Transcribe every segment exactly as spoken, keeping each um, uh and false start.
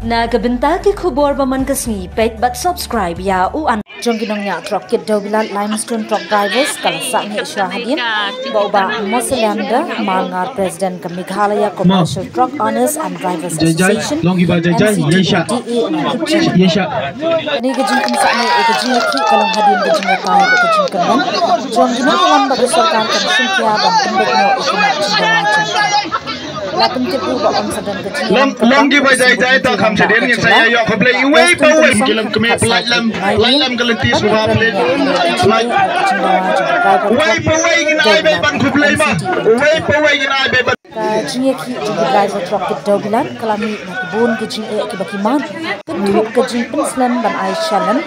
Na ka bynta ki khubor ba man ka sngi, peit bad subscribe ïa u an. Jong ki nongñiah trok kit dewbilat Limestone Truck Drivers ka la sah ngeit shuwa hadien ba u Bah Moselanda Marngar, President ka Meghalaya Commercial Truck Owners and Drivers Association, M C T O D A, u la ïa shah. Kane ka jingpynsah ngeit ïa ka jingïakhih ka long hadien ka jingïatai bad ka jingkyrmen jong ki nongïalam ba ka sorkar kan shim khia ban pynbeit noh ïa ki mat jingdawa jong ki. La pyntip ruh ba ym sa don ka jingïalam ka bang, ka jingïalam ka jingïalam. Ki lam kmie, pyllait lem, pyllait lem ka lynti sngewbha, pyllait. Uwei pa uwei ngin ai beit ban khublei ma. Uwei pa uwei ngin ai beit ban. Ka jingïakhih jong ki driver trok kit dewbilat ka la mih na ki bun ki jingeh kiba ki mad, kynthup ka jingpynslem ban ai shalem,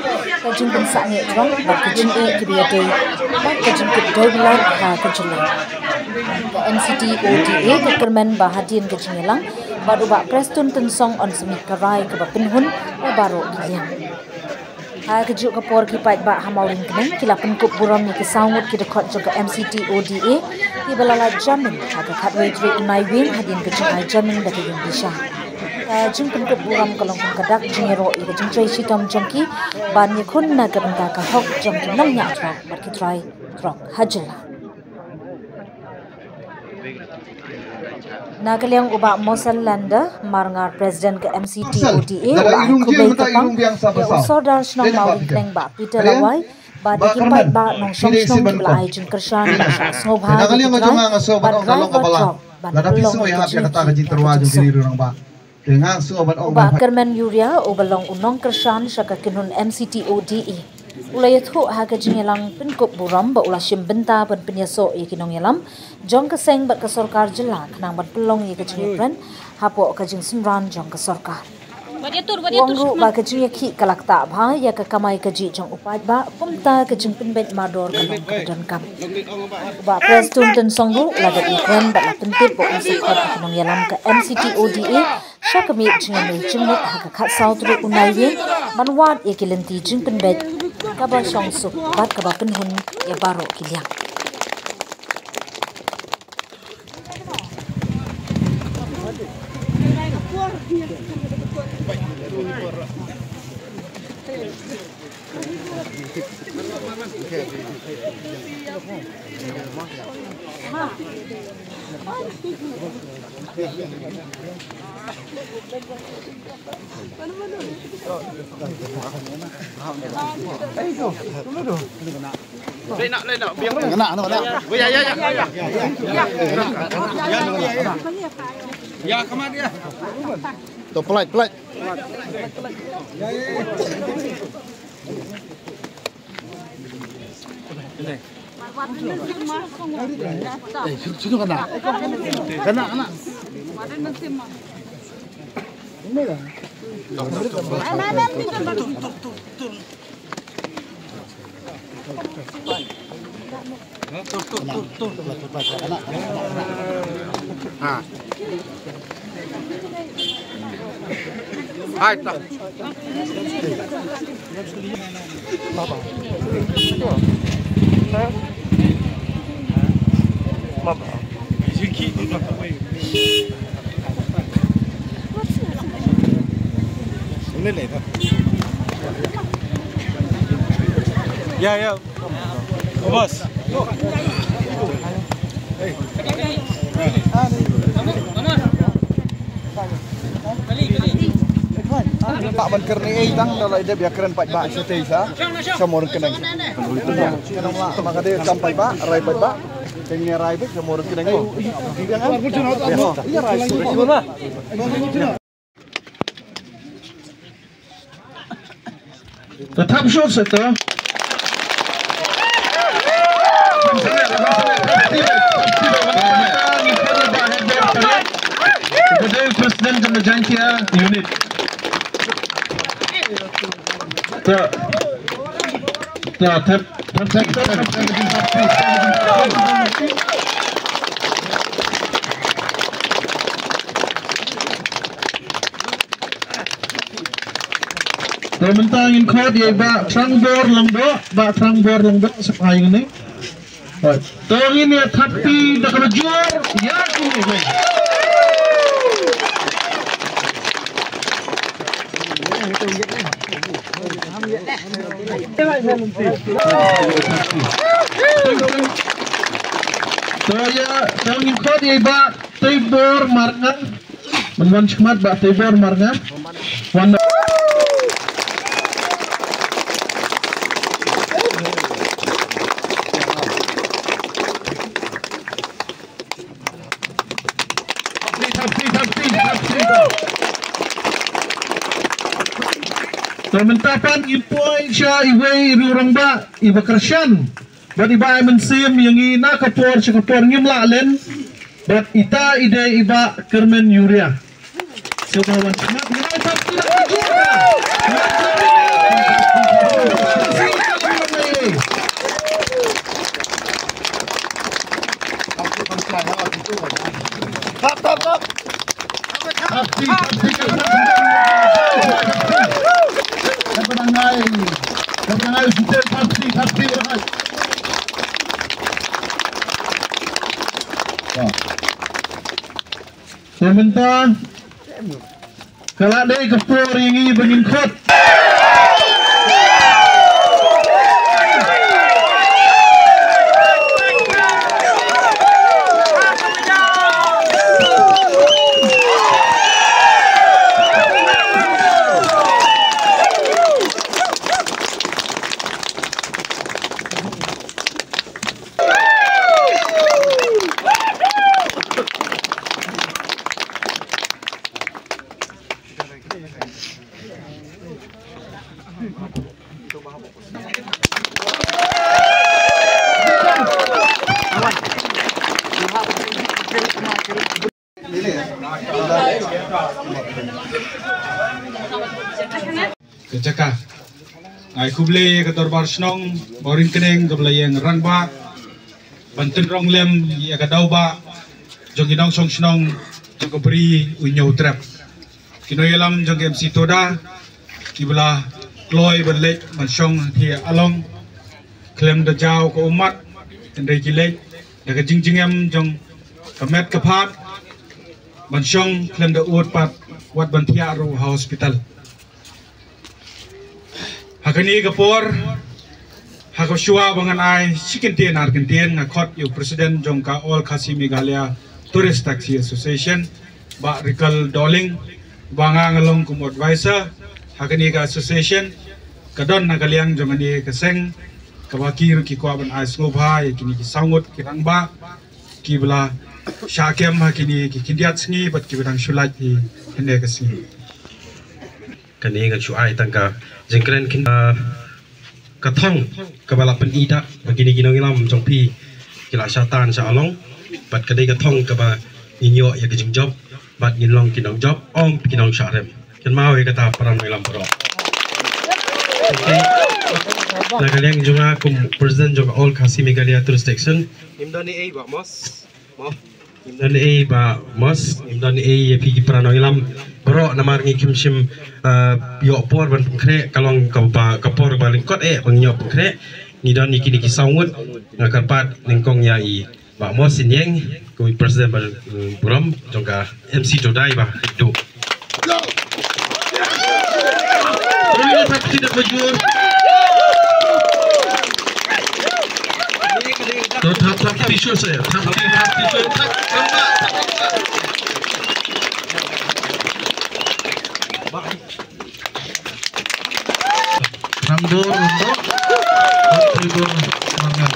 ka jingpynsah ngeit trok bad ki jingeh kiba ïadei bad ka jingkit dewbilat ha ka jylla. Ka M C T O D A ka kyrmen ba hadien ka jingïalang bad u Bah Prestone Tynsong yn sa mih ka rai kaba pynhun ïa baroh ki liang. Ha kajuh ka por ki paidbah ha Mawryngkneng ki la pynkup burom ïa ki saw ngut ki dkhot jong ka M C T O D A kiba la lait jamin ha ka khatwei tarik u Naiwieng hadien ka jingai jamin da ka ïing bishar. Ka jingpynkup burom ka long kum ka dak jingïaroh ïa ka jingtrei shitom jong ki ban ïakhun na ka bynta ka hok jong ki nongñiah trok bad ki trai trok ha jylla. Na ka liang u Bah Moselanda Marngar, President ka M C T O D A, u la ai khublei kyrpang ïa u Sordar Shnong Mawryngkneng Bah Peter Lawai bad ïa ki paidbah nongshong shnong kiba la ai jingkyrshan ban shah sngewbha ïa ki trai bad driver trok ban pynlong ïa ka jingïakhih. U Bah Kyrmen Uriah uba long u nongkyrshan sha ka kynhun M C T O D A u la ïathuh ha ka jingïalang pynkup burom ba u la shim bynta ban pynïasoh ïa ki nongïalam jong ka seng bad ka sorkar jylla khnang ban pynlong ïa ka jingïakren hapoh ka jingsynran jong ka sorkar. U ong ruh ba ka jingïakhih ka la ktah bha ïa ka kamai kajih jong u paidbah, kumta ka jingpynbeit mardor ka long kaba donkam. U Bah Prestone Tynsong ruh u la dep ïakren bad la pyntip ba un sa khot ïa ki nongïalam ka M C T O D A sha ka miet jingïamei jingmut ha ka khatsaw tarik u Naiwieng ban wad ïa ki lynti jingpynbeit kaba shong suk bad kaba pynhun ïa baroh ki liang. Kena, kena, kena. Ya, ya, ya. Ya, come on, ya. To, pelait, pelait. Eh, sini, sini kena. Kena, kena. Tur, tur, tur, tur. Ha. Hai, ta. Baba. Ha? Baba. Ini nih, ta. Ya, ya. Bos. Pak ban kren ei tang da la dep ïa kren paidbah shatei sa. Sha Mawryngkneng. Kynong la ma ka dei kam paidbah, rai paidbah. Teng ne rai bit sha Mawryngkneng. Ïa rai. Ka thap shot sa ta. President jong ka Jaintia Unit. Ta. Ta, thap. Te mynta ngin khot ïa i Bah Trangbor Lyngdoh, Bah Trangbor Lyngdoh, sa phai ngin. Te ngin ïa thap kti da kaba jur ïa kine. To ïa, to ngin khot ïa i Bah Teibor Marngar. Ban wan shakhmat Bah Teibor Marngar. Wan. To mynta pat ngin poi sha iwei i rangbah iba kyrshan bad iba ai mynsiem ïa ngi na ka por sha ka por, ngim lah len. Bad ita i dei i Bah Kyrmen Uriah. Sngewbha wan sngap, ngin ai tap sngap. Tap, tap, tap. Tap, tap, tap. Te mynta ka la dei ka por ïa ngi ba ngin khot. Ka jaka. Nga ai khublei ïa ka dorbar shnong Mawryngkneng kaba la ïeng rangbah ban tynrong lem ïa ka daw bah jong ki nongshong shnong jong ka Bri u Hynñiewtrep. Ki nongïalam jong ka M C Toda kiba la kloi ban leit ban shong ha Along khlem da jaw ka ummat, hynrei ki leit da ka jingjngem jong ka met ka phad ban shong khlem da ud pat, wat ban thiah ruh ha hospital. Ha kane ka por, ha ka shuwa ba ngan ai shi kyntien ar kyntien, nga khot ïa u President jong ka All Khasi Meghalaya Tourist Taxi Association, Bah Rikal Dohling, ba nga nga long kum advisor ha kane ka association. Ka don na ka liang jong kane ka seng kaba ki ruh ki kwah ban ai sngewbha ïa kine ki saw ngut ki rangbah kiba la shah kem ha kine ki khyndiat sngi bad kiba dang shu lait hi hynne ka sngi. Kane nga shu ai tang ka jingkren khin, ah, ka thong kaba la pyni da ba kine ki nongïalam jong phi ki la shah tan sha Along, bad ka dei ka thong kaba ngin ïoh ïa ka jingjop bad ngin long ki nongjop, ym ki nongshah rem. Kynmaw ïa kata para nongïalam baroh. Okay. Na ka liang jong nga kum President jong ka All Khasi Meghalaya Tourist Section, ngim don ei ei Bah Mos. Mo. Ngim don ei ei Bah Mos, ngim don ei ei ïa phi ki para nongïalam baroh namar ngi kim shym, eh, ïoh por ban pynkhreh, ka long kaba, ka por ba lyngkot eh ba ngin ïoh pynkhreh. Ngi don ïa kine ki saw ngut, nga kyrpad nyngkong ïa i Bah Mos Sniang, kum i President ba, eh, burom jong ka M C Toda, i Bah Rit Duh. To thap, thap, tissue se, thap, thap, tissue, thap, thap, thap. Rangbor, rangbor. Rangbor, rangbor.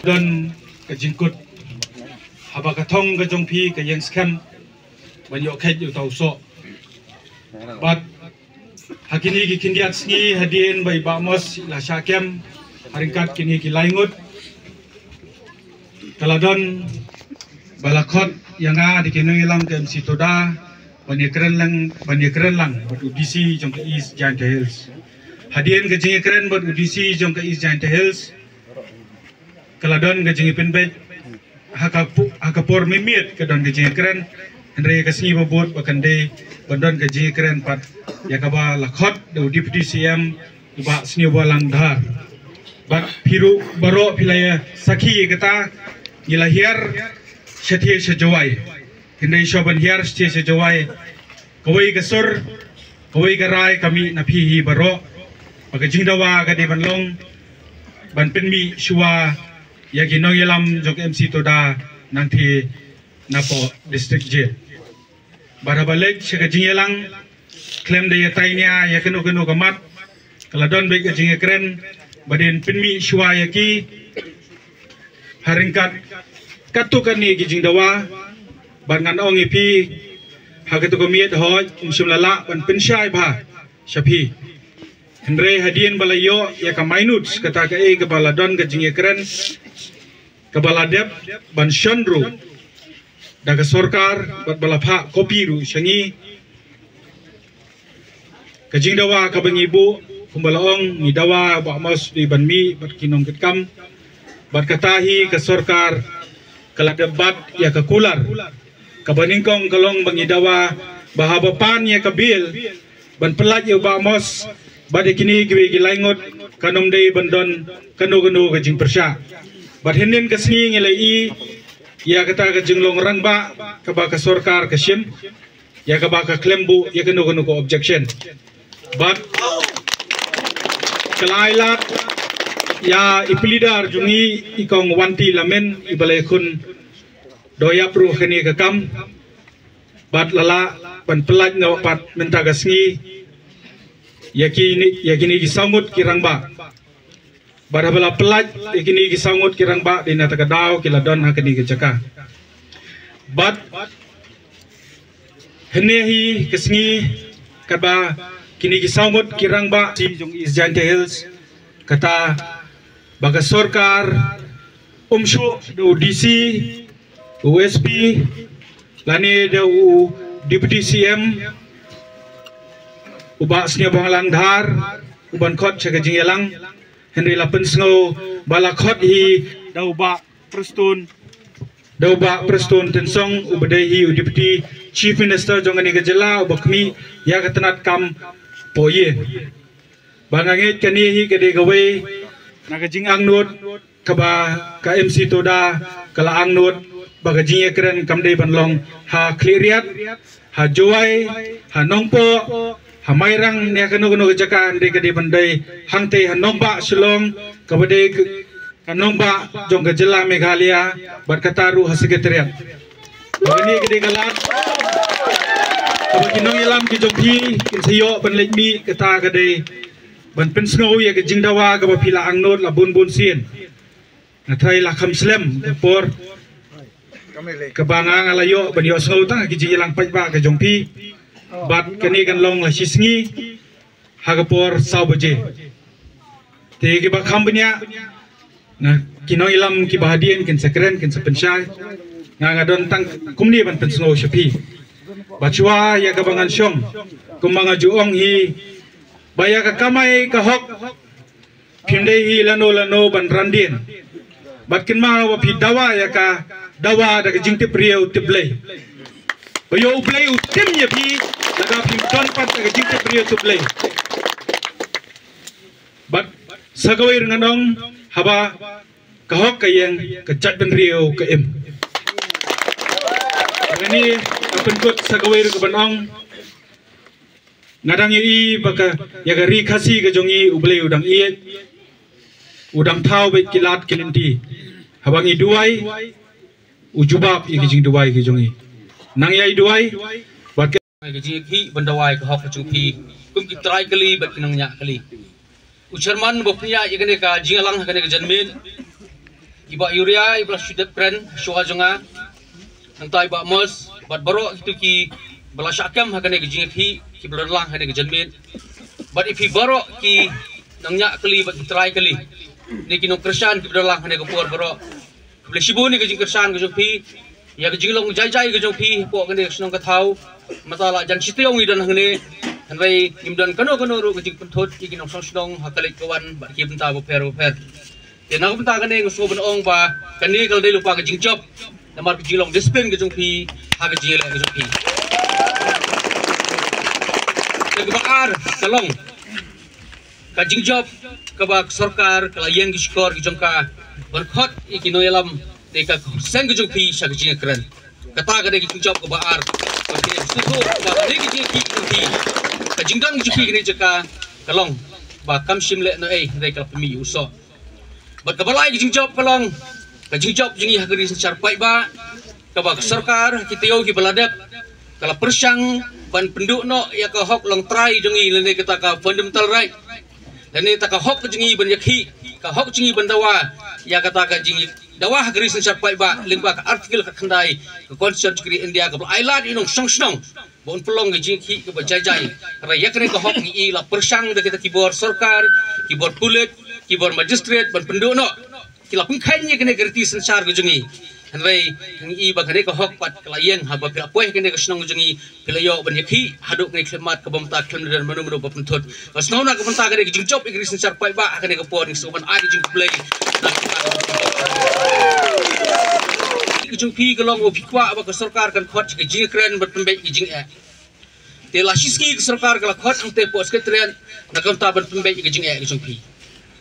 Don ka jingkut haba ka thong ka jong phi ka ïeng skhem ban ïoh kheit ïa uta u soh. Bad ha kine ki khyndiat sngi hadien ba i Bah Mos i la shah kem ha ryngkat kine ki lai ngut, ka la don ba la khot ïa nga da ki nongïalam ka M C Toda ban ïakren lang, ban ïakren lang bad u D C jong ka East Jaintia Hills. Hadien ka jingïakren bad u D C jong ka East Jaintia Hills, ka la don ka jingïapynbeit ha ka pu-, ha ka por mynmiet ka don ka jingïakren, hynrei ka sngi ba bud ba kan dei ban don ka jingïakren pat ïa kaba la khot da u Deputy C M u Bah Sniawbhalang Dhar. Bad phi ruh baroh phi la ïa sakhi ïa kata, ngi la hiar shathie sha Jowai. Hynrei shuwa ban hiar shathie sha Jowai, kawei ka sur, kawei ka rai ka mih na phi hi baroh. Ba ka jingdawa ka dei ban long ban pynmih shuwa ïa ki nongïalam jong ka M C Toda nangthie napoh District Jail. Bad haba leit sha ka jingïalang, khlem da ïatai nia ïa kano kano ka mat, ka la don beit ka jingïakren ba dei ban pynmih shuwa ïa ki ha ryngkat katto katne ki jingdawa. Bad ngan ong ïa phi, ha kato ka miet hooid ym shym la lah ban pynshai bha sha phi. Hynrei hadien ba la ïoh ïa ka minutes, kata kaei kaba la don ka jingïakren kaba la dep ban shon ruh da ka sorkar bad ba la phah copy ruh sha ngi, ka jingdawa kaba ngi buh, kumba la ong, ngi dawa Bah Amos dei ban mih bad ki nongkitkam. Bad kata hi ka sorkar ka la dep bat ïa ka kular. Kaba nyngkong ka long ba ngi dawa ba haba pan ïa ka bill ban pyllait ïa u Bah Amos bad ïa kine kiwei ki laingut, kan ym dei ban don kano kano ka jingpyrshah. Bad hynnin ka sngi ngi la ïohi ïa kata ka jinglong rangbah kaba ka sorkar ka shim, ïa kaba ka khlem buh ïa kano kano ka objection. Bad ka la ai lad ïa i pleader jong ngi, i Kong Wanti Lamin, iba la ïakhun da u ïap ruh kane ka kam. Bad la lah ban pyllait noh pat mynta ka sngi ïa kine, ïa kine ki saw ngut ki rangbah. Bad haba la pyllait ïa kine ki saw ngut ki rangbah, dei na kata ka daw ki la don ha kane ka jaka. Bad hynne hi ka sngi, katba kine ki saw ngut ki rangbah jong East Jaintia Hills, kata ba ka sorkar um shuh da u D C, u S P, lane da u Deputy C M, u Bah Sniawbhalang Dhar, u ban khot sha ka jingïalang. Hynrei la pynsngew ba la khot hi da u Bah Prestone, da u Bah Prestone Tynsong, uba dei hi u Deputy Chief Minister jong kane ka jylla, uba khmih ïa ka tnat kam poh ïing. Ba nga ngeit kane hi ka dei kawei na ka jingangnud kaba ka M C Toda ka la angnud, ba ka jingïakren kam dei ban long ha Khliehriat, ha Jowai, ha Nongpoh, ha Mairang, ne ha kano kano ka jaka, hynrei ka dei ban dei hangtei ha nongbah Shillong, kaba dei ka nongbah jong ka jylla Meghalaya, bad kata ruh ha Secretariat. Ba kane ka dei ka lad kaba ki nongïalam ki jong phi kin sa ïoh ban leit mih, kata ka dei ban pynsngew ïa ka jingdawa kaba phi la angnud la bun bun sien. Nga tharai la kham slem ka por kaba nga, nga la ïoh ban ïohsngew tang ha ki jingïalang paidbah ka jong phi. Bad kane kan long la shisngi ha ka por saw baje. Te kiba kham bniah, na ki nongïalam kiba hadien kin sa kren, kin sa pynshai. Nga, nga don tang kumne ban pynsngew sha phi. Bad shuwa ïa kaba ngan shong, kumba nga ju ong hi, ba ïa ka kamai ka hok, phim dei hi lano lano ban ran dien. Bad kynmaw ba phi dawa ïa ka, dawa da ka jingtip briew tip Blei. Ba ïoh U Blei u tim ïa phi lada phim don pat da ka jingtip briew tip Blei. Bad sa kawei ruh ngan ong, haba ka hok ka ïeng, ka jaitbynriew ka im. Kane ka pynkut sa kawei ruh ka ban ong, nga dang ïohi ba ka, ïa ka ri Khasi ka jong ngi U Blei u dang ïeit, u dang thaw beit ki lad ki lynti. Haba ngi duwai, u jubab ïa ki jingduwai ki jong ngi. Nang ïai duwai bad ka, ka jingïakhih ban dawa ïa ka hok ka jong phi kum ki trai kali bad ki nongñiah kali. U chairman ba pynïaid ïa kane ka jingïalang ha kane ka janmiet, i Bah Yuria, iba la shu dep kren shuwa jong nga, nangta i Bah Amos, bad baroh kito kiba la shah kem ha kane ka jingïakhih, kiba la don lang ha kane ka janmiet. Bad ïa phi baroh ki nongñiah kali bad ki trai kali, ne ki nongkyrshan kiba don lang ha kane ka por baroh. Khublei shibun ïa ka jingkyrshan ka jong phi, ïa ka jinglong jai jai ka jong phi hapoh kane ka shnong ka thaw. Mynta la jan shitaïew ngi don hangne, hynrei ngim don kano kano ruh ka jingpynthut ïa ki nongshong shnong ha ka leit ka wan bad ki bynta bapher bapher. Te na ka bynta kane nga sngewbha ban ong ba kane ka la dei lypa ka jingjop, namar ka jinglong discipline ka jong phi ha ka jingïaleh ka jong phi. Te kaba ar ka long, Ka jingjop kaba ka sorkar ka la ïeng ki shkor ki jong ka ban khot ïa ki nongïalam ne ka seng ka jong phi sha ka jingkren. Kata ka dei ka jingjop kaba ar. Ba ka dei ka jingkhih ka jong phi. Ka jingdon ka jong phi kane jaka ka long ba kam shym leh noh ei, hynrei ka la pynmih ïa u soh. Bad kaba lai ka jingjop ka long ka jingjop jong ngi ha ka ri synshar paidbah, kaba ka sorkar ha ki taïew kiba la dep ka la pyrshang ban pynduh noh ïa ka hok longtrai jong ngi lane kata ka fundamental right, lane kata ka hok jong ngi ban ïakhih, ka hok jong ngi ban dawa ïa kata ka jingdawa ha ka ri synshar paidbah lyngba ka article khatkhyndai ka Constitution jong ka ri India kaba la ai lad ïa u nongshong shnong ba un pynlong ka jingïakhih kaba jai jai. Hynrei ïa kane ka hok ngi i la pyrshang da kita ki bor sorkar, ki bor pulit, ki bor magistrate ban pynduh noh. Ki la pynkheiñ ïa kane ka riti synshar ka jong ngi. Hynrei ngi i ba kane ka hok pat ka la ïeng haba phi la poi ha kane ka shnong ka jong ngi, phi la ïoh ban ïakhih haduh kane ka khyllipmat kaba mynta khlem don mano mano ba pynthut. Nga sngew na ka bynta kane ka jingjop ïa ka ri synshar paidbah ha kane ka por ngi sngew ban ai ka jingkhublei. Ka jong phi ka long ba phi kwah ba ka sorkar kan khot ka jingkren ban pynbeit ka jingeh. Te la shisngi ka sorkar ka la khot hangtei hapoh Secretariat na ka bynta ban pynbeit ka jingeh ka jong phi.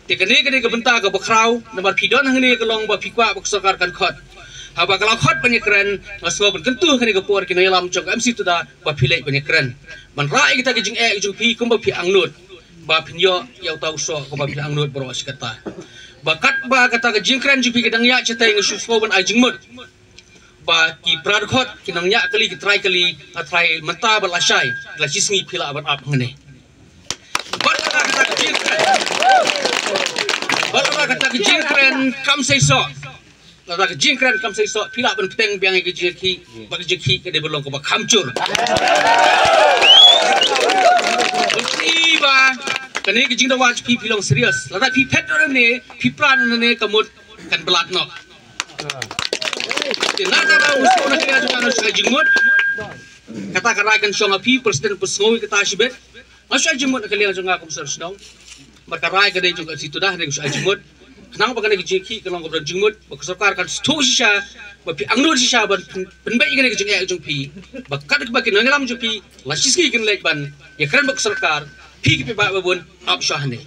Te kane kane ka bynta kaba khraw namar phi don hangne ka long ba phi kwah ba ka sorkar kan khot. Haba ka la khot ban ïakren, nga sngew ban kyntu ha kane ka por ki nongïalam jong ka M C Tuda ba phi leit ban ïakren ban rah ïa kita ki jingeh ki jong phi kumba phi angnud ba phin ïoh ïa uta u soh kumba phi angnud baroh shi katta. Ba katba kata ka jingkren jong phi ka dang ïaid shatei, nga shu sngew ban ai jingmut ba ki para dkhot, ki nongñiah kali, ki trai kali, nga trai mynta bad lashai, la shisngi phi lah ban ap hangne. Bad lada kata ka jingkren, bad lada kata ka jingkren kam sei soh, lada ka jingkren kam sei soh, phi lah ban bteng biang ïa ka jingkhih, ba ka jingkhih ka dei ban long kaba kham jur. Bad phi ba kane ka jingdawa jong phi, phi long serious. Lada phi phet noh nangne, phi pra noh nangne, ka mut kan blad noh. Te na ka daw u sngewna ka jingmut. Kata ka rai kan shong ha phi, President, phi sngew ïa kata shibit. Nga shu ai jingmut na ka liang jong nga kum sor shnong. Ba ka rai ka dei jong ka M C Tuda, hynrei nga shu ai jingmut. Khnang ba kane ka jingkhih ka long kaba don jingmut, ba ka sorkar kan sngewthuh shisha, ba phi angnud shisha ban pyn-, pynbeit ïa kane ka jingeh jong phi. Ba katba ki nongïalam jong phi la shisngi kin leit ban ïakren bad ka sorkar, phi ki paidbah ba bun ap shwa hangne.